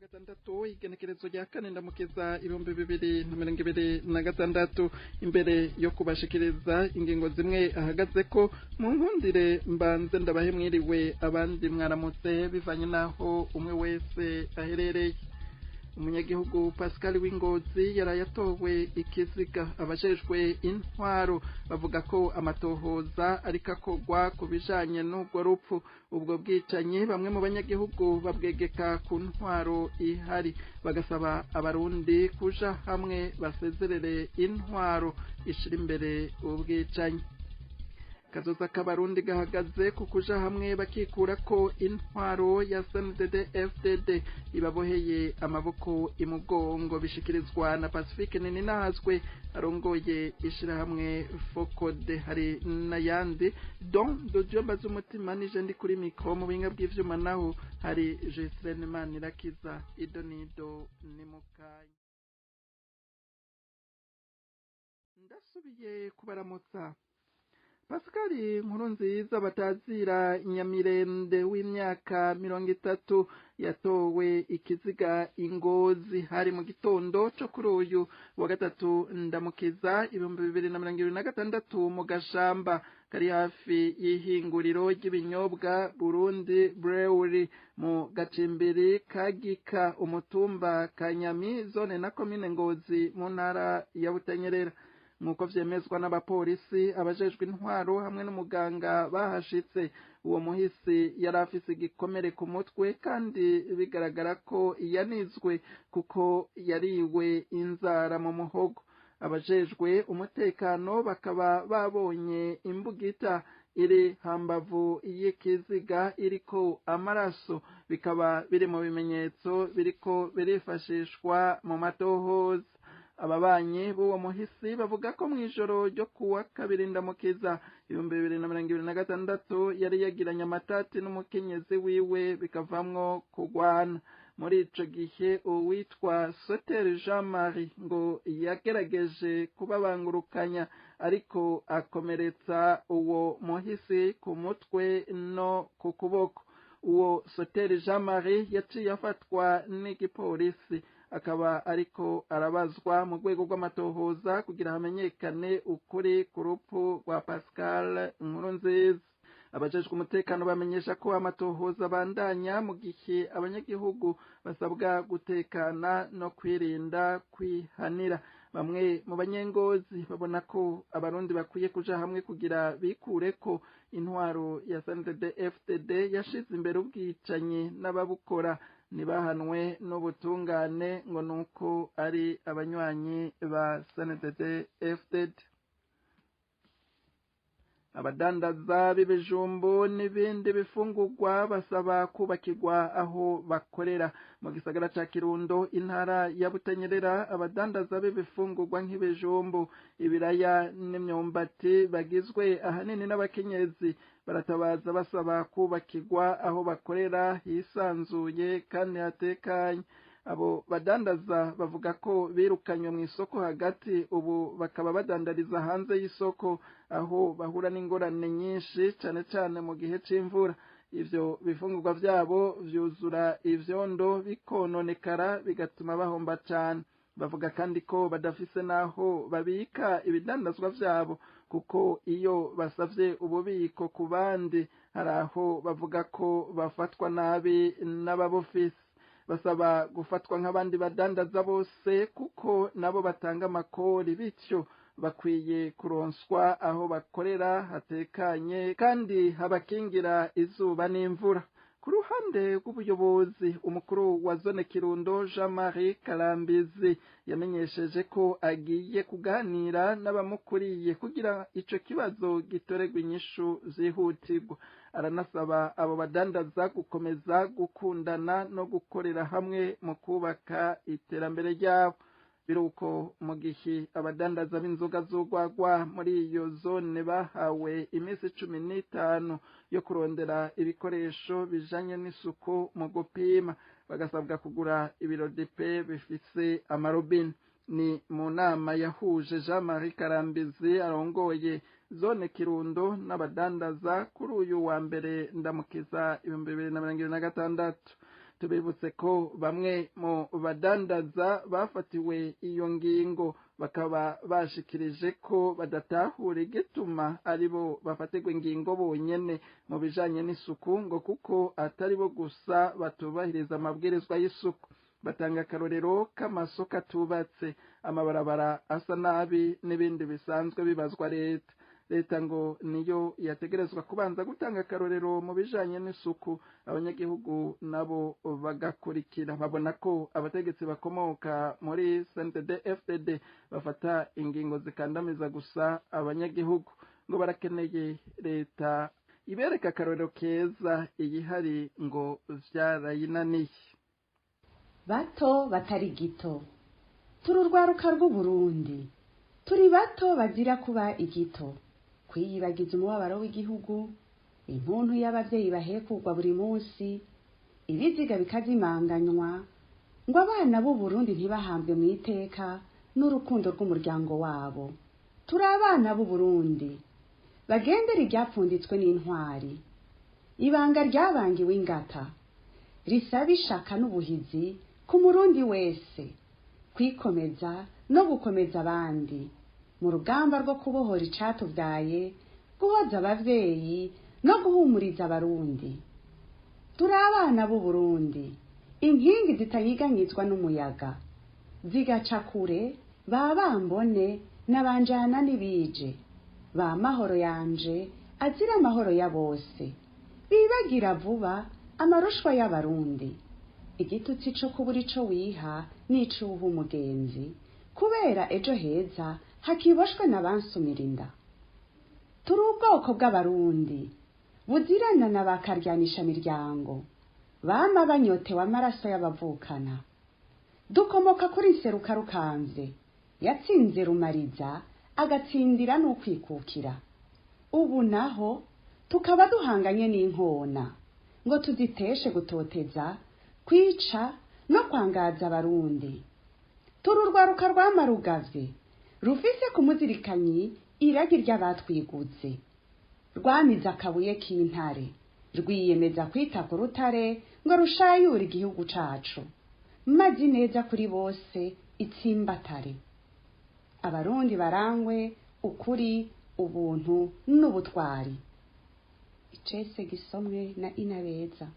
Gatandatu, igenekerezo rya 4 Ndamukiza 2026. Imbere yo kubashikiriza ingingo zimwe ahagaze ko, mu nkundire mbanze ndabahe mwiriwe, abandi mwaramutse, bivanye naho umwe wese aherereye. Umunyagihugu Pascal w'Ingozi yarayatowe ikiziga. Abajejwe intwaro bavuga ko amatohoza ariko akogwa ku bijanye n'ubwo rupfu. Ubwo bwicanyi bamwe mu banyagihugu babwegeka ku ntwaro ihari, bagasaba Abarundi kuja hamwe basezerere intwaro ishira imbere ubwicanyi. Kazoza k'Abarundi gahagaze ku kuja hamwe bakikura ko intwaro ya CNDD FDD ibaboheye amaboko imugongo, bishikirizwa na Pacifique Nininahazwe arongoye ishirahamwe Focode. Hari n'ayandi. Don Dodio Mbazumutima nije ndi kuri micro, mu buhinga bw'ivyuma naho hari Gislaine Manirakiza. Idonido ni mukanya ndasubiye kubaramutsa. Pascal Nkurunziza batazira Nyamirende w'imyaka 30 yatowe ikiziga Ingozi, hari mu gitondo co kuri uyu wa 3 Ndamukiza 2026, mu gashamba kari hafi y'ihinguriro ry'ibinyobwa Burundi Brewery, mu gacimbiri Kagika, umutumba Kanyami, zone na komine Ngozi, mu ntara ya Butanyerera. Nk'uko vyemezwa n'abapolisi, abajejwe intwaro hamwe n'umuganga bahashitse, uwo muhisi yari afise igikomere ku mutwe, kandi bigaragara ko yanizwe kuko yariwe inzara mu muhogo. Abajejwe umutekano bakaba babonye imbugita iri hambavu y'ikiziga iriko amaraso, bikaba biri mu bimenyetso biriko birifashishwa mu matohoza. Ababanyi b'uwo muhisi bavuga ko mw'ijoro ryo kuwa 2 Ndamukiza 2026 yari yagiranye amatati n'umukenyezi wiwe, bikavamwo kugwana. Muri ico gihe uwitwa Soter Jean Marie ngo yagerageje kubabangurukanya, ariko akomeretsa uwo muhisi ku mutwe no ku kuboko. Uwo Soter Jean Marie yaciye afatwa n'igipolisi, akaba ariko arabazwa mu rwego rw'amatohoza kugira hamenyekane ukuri ku rupfu rwa Pascal Nkurunziza. Abajejwe umutekano bamenyesha ko amatohoza bandanya, mu gihe abanyagihugu basabwa gutekana no kwirinda kwihanira. Bamwe mu Banyengozi babona ko Abarundi bakwiye kuja hamwe kugira bikure ko intwaro ya CNDD FDD yashize imbere ubwicanyi n'ababukora ntibahanwe n'ubutungane, ngo nuko ari abanywanyi ba CNDD FDD. Abadandaza b'ibijumbu n'ibindi bifungurwa basaba kubakirwa aho bakorera mu gisagara ca Kirundo, intara ya Butanyerera. Abadandaza b'ibifungurwa nk'ibijumbu, ibiraya n'imyumbati, bagizwe ahanini n'abakenyezi, baratabaza basaba kubakirwa aho bakorera hisanzuye kandi hatekanye. Abo badandaza bavuga ko birukanywe mu isoko hagati, ubu bakaba badandariza hanze y'isoko, aho bahura n'ingorane nyinshi, cane cane mu gihe c'imvura. Ivyo bifungurwa vyabo vyuzura ivyondo bikononekara, bigatuma bahomba cane. Bavuga kandi ko badafise naho babika ibidandazwa vyabo, kuko iyo basavye ububiko ku bandi hari aho bavuga ko bafatwa nabi n'ababufise. Basaba gufatwa nk'abandi badandaza bose, kuko nabo batanga amakori, bityo bakwiye kuronswa aho bakorera hatekanye kandi habakingira izuba n'imvura. Ku ruhande rw'ubuyobozi, umukuru wa zone Kirundo Jean Marie Karambizi yamenyesheje ko agiye kuganira n'abamukuriye kugira ico kibazo gitoregwa inyishu zihutirwa. Aranasaba abo badandaza gukomeza gukundana no gukorera hamwe mu kubaka iterambere ryabo. Biruko mu gihe abadandaza b'inzoga z'urwagwa muri iyo zone bahawe iminsi 15 yo kurondera ibikoresho bijanye n'isuku mu gupima, bagasabwa kugura ibirodipe bifise amarobine. Ni mu nama yahuje Jean Marie Karambizi arongoye zone Kirundo n'abadandaza kuri uyu wa 1 Ndamukiza 2026. Tubibutse ko bamwe mu badandaza bafatiwe iyo ngingo bakaba bashikirije ko badatahura igituma aribo bafatirwa ingingo bonyene mu bijanye n'isuku, ngo kuko atari bo gusa batubahiriza amabwirizwa y'isuku. Batanga akarorero k'amasoko atubatse, amabarabara asa nabi n'ibindi bisanzwe bibazwa leta. Leta ngo niyo yategerezwa kubanza gutanga akarorero mu bijanye n'isuku, abanyagihugu nabo bagakurikira. Babona ko abategetsi bakomoka muri CNDD-FDD bafata ingingo zikandamiza gusa abanyagihugu, ngo barakeneye leta ibereka akarorero keza, iyihari ngo vyarayinaniye. Bato batari gito, turi urwaruka rw'Uburundi, turi bato bazira kuba igito, kwiyibagiza umubabaro w'igihugu, intuntu y'abavyeyi bahekugwa buri munsi, ibiziga bikazimanganywa, ngo abana b'Uburundi ntibahambwe mu iteka n'urukundo rw'umuryango wabo. Turi abana b'Uburundi bagendera iryapfunditswe n'intwari, ibanga ryabangiwe ingata, risaba ishaka n'ubuhizi ku Murundi wese, kwikomeza no gukomeza abandi mu rugamba rwo kubohora icatubyaye, guhoza abavyeyi no guhumuriza Abarundi. Turi abana b'Uburundi, inkingi zitanyiganyizwa n'umuyaga, zigaca kure ba bambone n'abanjana n'ibije, ba mahoro yanje azira amahoro ya bose, bibagira vuba amarushwa y'Abarundi. Igitutsi co kubura ico wiha n'icuha umugenzi, kubera ejo heza hakiboshwe n'abansumira inda. Turi ubwoko bw'Abarundi buzirana na ba karyanisha-miryango, bama banyotewe amaraso y'abavukana. Dukomoka kuri Nserukarukanze yatsinze Rumariza agatsindira n'ukwikukira. Ubu naho tukaba duhanganye n'inkona ngo tuziteshe gutoteza, kwica no kwangaza Abarundi. Turi urwaruka rwamarugavye rufise ku muzirikanyi iragi ry'abatwigutse, rwamize akabuye k'intare, rwiyemeza kwita ku rutare ngo rushayure igihugu cacu, maze ineza kuri bose itsimbatare. Abarundi barangwe ukuri, ubuntu n'ubutwari. Icese gisomwe na Inabeza.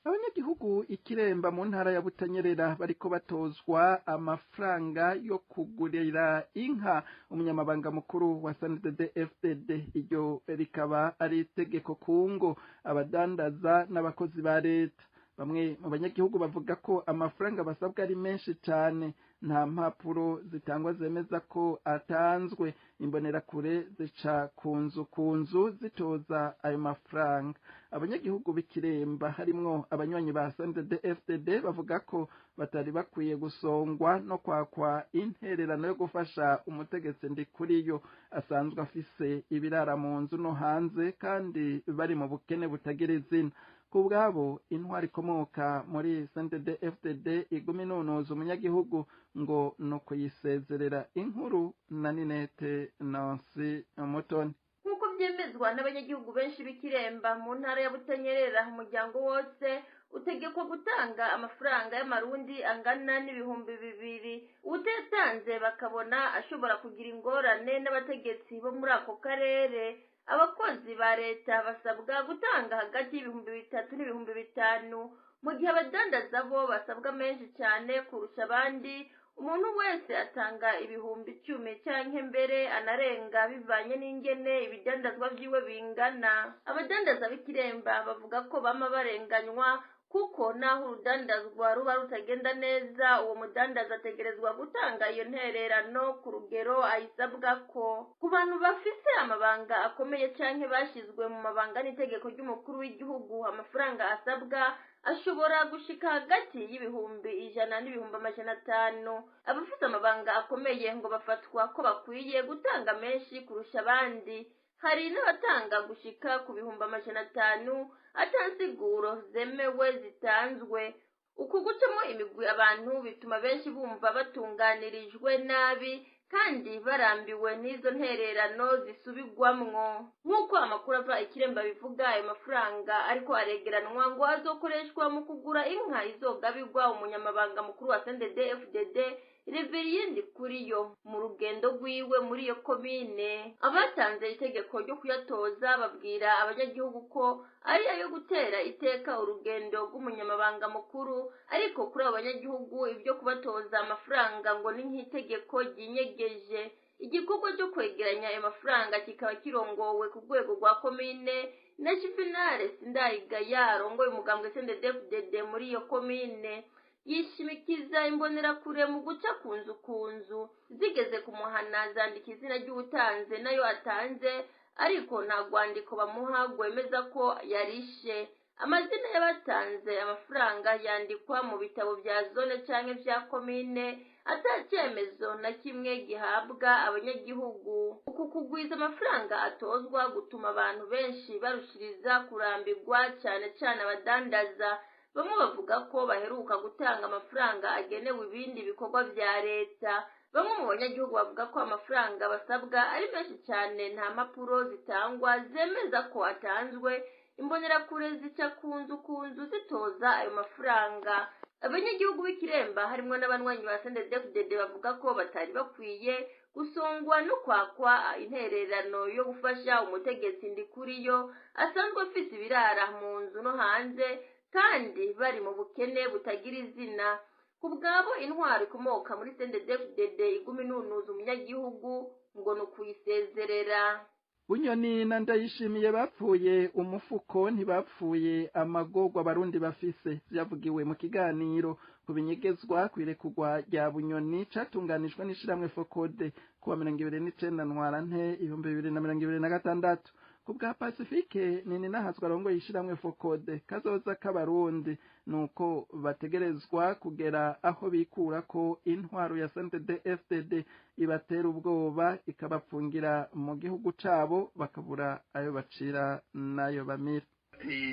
Abanyagihugu Ikiremba mu ntara ya Butanyerera bariko batozwa amafaranga yo kugurira inka umunyamabanga mukuru wa SNDD FDD. Iryo rikaba ari itegeko kungo abadandaza n'abakozi ba leta. Bamwe mu banyagihugu bavuga ko amafaranga basabwa ari menshi cane, nta mpapuro zitangwa zemeza ko atanzwe. Imbonerakure zica ku nzu ku nzu zitoza ayo mafaranga. Abanyagihugu b'Ikiremba harimwo abanywanyi ba SNDD FDD bavuga ko batari bakwiye gusongwa no kwakwa intererano yo gufasha umutegetsi Ndikuriyo asanzwe afise ibirara mu nzu no hanze, kandi bari mu bukene butagira izina. Ku bwabo, intwari ikomoka muri SNDD FDD iguma inonoza umunyagihugu ngo no kuyisezerera. Inkuru na Ninete Nancy Mutoni. Nk'uko byemezwa n'abanyagihugu benshi b'Ikiremba mu ntara ya Butanyerera, umuryango wose utegekwa gutanga amafaranga y'amarundi angana n'2000. Utayatanze bakabona ashobora kugira ingorane n'abategetsi bo muri ako karere. Abakozi ba leta basabwa gutanga hagati y'3000 n'5000, mu gihe abadandaza bo basabwa menshi cyane kurusha abandi. Umuntu wese atanga 10,000 canke mbere anarenga, bivanye n'ingene ibidandazwa vyiwe bingana. Abadandaza b'Ikiremba bavuga ko bama barenganywa, kuko naho urudandazwa ruba rutagenda neza, uwo mudandaza ategerezwa gutanga iyo ntererano ku rugero ayisabwa ko. Ku bantu bafise amabanga akomeye canke bashizwe mu mabanga n'itegeko ry'umukuru w'igihugu, amafaranga asabwa ashobora gushika hagati y'100,000 n'500,000. Abafise amabanga akomeye ngo bafatwa ko bakwiye gutanga menshi kurusha abandi. Hari n'abatanga gushika ku 500,000 atansiguro zemewe zitanzwe. Uku gucamo imigwi abantu bituma benshi bumva batunganirijwe nabi, Kandi barambiwe n'izo ntererano zisubigwamwo. Nk'uko amakuru ava Ikiremba bivuga, ayo mafaranga ariko aregeranwa ngo azokoreshwa mu kugura inka izogabirwa umunyamabanga mukuru wa CNDD FDD Reverien Ndikuriyo mu rugendo rwiwe muri iyo komine. Abatanze itegeko ryo kuyatoza babwira abanyagihugu ko ari ayo gutera iteka urugendo rw'umunyamabanga mukuru, ariko kuri abo banyagihugu ibyo kubatoza amafaranga ngo ni nk'itegeko ryinyegeje. Igikorwa cyo kwegeranya ayo mafaranga kikaba kirongowe ku rwego rwa komine na Juvenal Sindayigaya arongoye umugambwe CNDD-FDD muri iyo komine. Yishimikiza imbonerakure mu guca ku nzu ku nzu, zigeze kumuhana zandika izina ry'uwutanze nayo atanze, ariko nta rwandiko bamuha rwemeza ko yarishe. Amazina y'abatanze amafaranga yandikwa mu bitabo bya zone canke vya komine, ata cyemezo na kimwe gihabwa abanyagihugu. Uku kugwiza amafaranga atozwa gutuma abantu benshi barushiriza kurambirwa, cane cane abadandaza. Bamwe bavuga ko baheruka gutanga amafaranga agenewe ibindi bikorwa vya leta. Bamwe mu banyagihugu bavuga ko amafaranga basabwa ari menshi cyane, nta mpapuro zitangwa zemeza ko atanzwe. Imbonerakure zica ku nzu ku nzu zitoza ayo mafaranga. Abanyagihugu b'Ikiremba harimwo n'abanywanyi ba CNDD-FDD bavuga ko batari bakwiye gusongwa no kwakwa intererano yo gufasha umutegetsi Ndikuriyo asanzwe afise ibirara mu nzu no hanze, kandi bari mu bukene butagira izina. Ku bwabo, intwaro ikomoka muri CNDD-FDD iguma inunuza umunyagihugu ngo ni ukuyisezerera. Bunyoni na Ndayishimiye bapfuye umufuko, ntibapfuye amagorwa Abarundi bafise. Vyavugiwe mu kiganiro ku binyegezwa kw'irekurwa rya Bunyoni catunganijwe n'ishirahamwe FOCODE kuwa 29 Ntwarante 2026. Ku bwa Pacifique Nininahazwa arongoye ishirahamwe FOCODE, kazoza k'Abarundi nuko bategerezwa kugera aho bikura ko intwaro ya CNDD FDD ibatera ubwoba, ikabapfungira mu gihugu cabo, bakabura ayo bacira n'ayo bamira.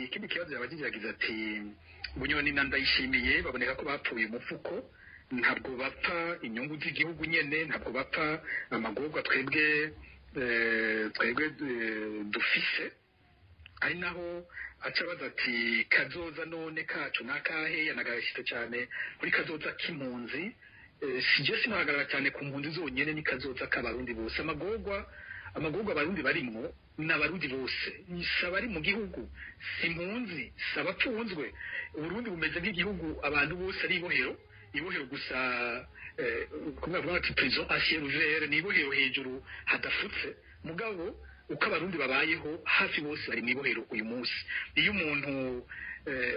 Ikindi kibazo yabagije, yagize ati: "Bunyoni na Ndayishimiye baboneka ko bapfuye umufuko, ntabwo bapfa inyungu z'igihugu nyene, ntabwo bapfa amagorwa twebwe dufise." Ari naho aca abaza ati: "Kazoza none kacu nakahe?" Yanagashyitse cyane kuri kazoza k'impunzi. Si je sinahagarara cyane ku mpunzi zonyene, ni kazoza k'Abarundi bose. Amagorwa Abarundi barimwo ni Abarundi bose, si abari mu gihugu, si impunzi, si abapfunzwe. Uburundi bumeze nk'igihugu abantu bose ari ibohero, ibohero gusa, kumwe bavuga ati prison à ciel ouvert, ni ibohero hejuru hadafutse. Mugabo uko Abarundi babayeho, hafi bose bari mu ibohero uyu munsi. Iyo umuntu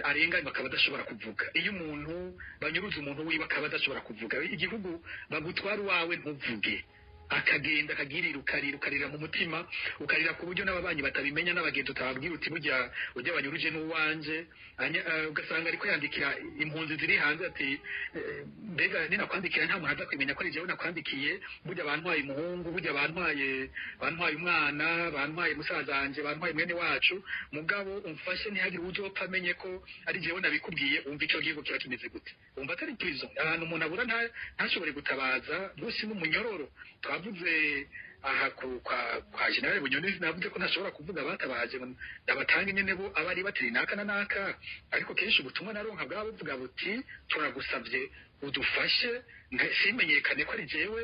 arenganywa akaba adashobora kuvuga, iyo umuntu banyuruza umuntu wiwe akaba adashobora kuvuga, igihugu bagutwara uwawe ntuvuge, akagenda akagirira, ukarira, ukarira mu mutima, ukarira ku buryo n'ababanyi batabimenya, n'abagenzi utababwira uti: "Burya ujya banyuruje n'uwanje." Ugasanga ariko yandikira impunzi ziri hanze ati: "Mbega ninakwandikira nta muntu aza kwimenya ko ari jewe nakwandikiye? Burya bantwaye umuhungu, burya bantwaye umwana, bantwaye musazanje, bantwaye mwene wacu, mugabo umfashe ntihagire uzopfa amenye ko ari jewe nabikubwiye." Wumva ico gihugu kiba kimeze gute? Wumva atari prison, ahantu umuntu abura ntashobore gutabaza rwose, n'umunyororo. Twavuze aha kwa General Bunyoni, navuze ko ntashobora kuvuga abatabaje ngo ndabatange nyene bo abari batiri naka na naka, ariko kenshi ubutumwa naronka bwaba buvuga buti: "Turagusavye udufashe simenyekane ko ari jewe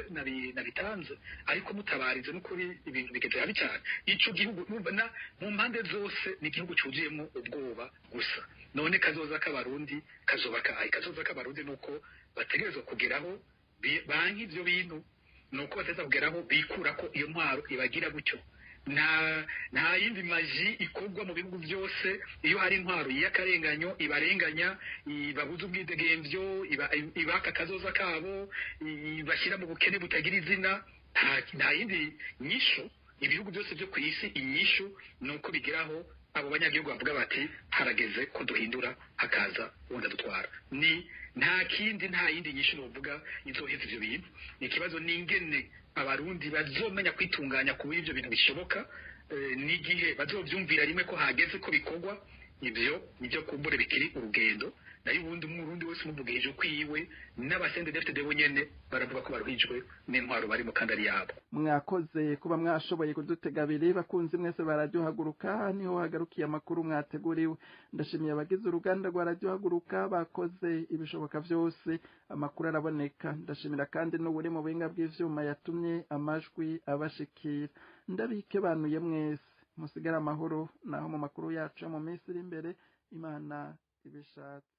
nabitanze, ariko mutabarize n'ukuri ibintu bigeze habi cyane." Ico gihugu numva na mu mpande zose ni igihugu cuzuyemo ubwoba gusa. None kazoza k'Abarundi kazoba kahe? Kazoza k'Abarundi nuko bategerezwa kugeraho banki ivyo bintu, nuko bateza kugeraho bikura ko iyo ntwaro ibagira gutyo. Nta yindi magie ikorwa mu bihugu byose. Iyo hari intwaro y'akarenganyo ibarenganya, ibabuza ubwidegemvyo, ibaka akazoza kabo, ibashyira mu bukene butagira izina, nta yindi nyishu. Ibihugu byose byo ku isi, inyishu ni uko bigeraho abo banyagihugu bavuga bati: "Harageze ko duhindura, hakaza wundi adutwara." Ni nta kindi, nta yindi nyishu novuga izoheza ivyo bintu. Ikibazo ni ingene Abarundi bazomenya kwitunganya ku buryo ivyo bintu bishoboka, n'igihe bazovyumvira rimwe ko hageze ko bikorwa. Ivyo nivyo kumbure bikiri urugendo. Nayo ubundi umurundi wese umuvugije ukwiwe, n'aba CNDD-FDD bo nyene baravuga ko baruhijwe n'intwaro barimo kandi ari yabo. Mwakoze kuba mwashoboye kudutega abiri, bakunzi mwese ba Radiyo Haguruka. Niho hagarukiye amakuru mwateguriwe. Ndashimiye abagize uruganda rwa Radiyo Haguruka bakoze ibishoboka byose amakuru araboneka. Ndashimira kandi n'uwuri mu buhinga bw'ivyuma yatumye amajwi abashikira. Ndabikebanuye mwese, musigare amahoro, naho mu makuru yacu yo mu minsi iri imbere, Imana ibishatse.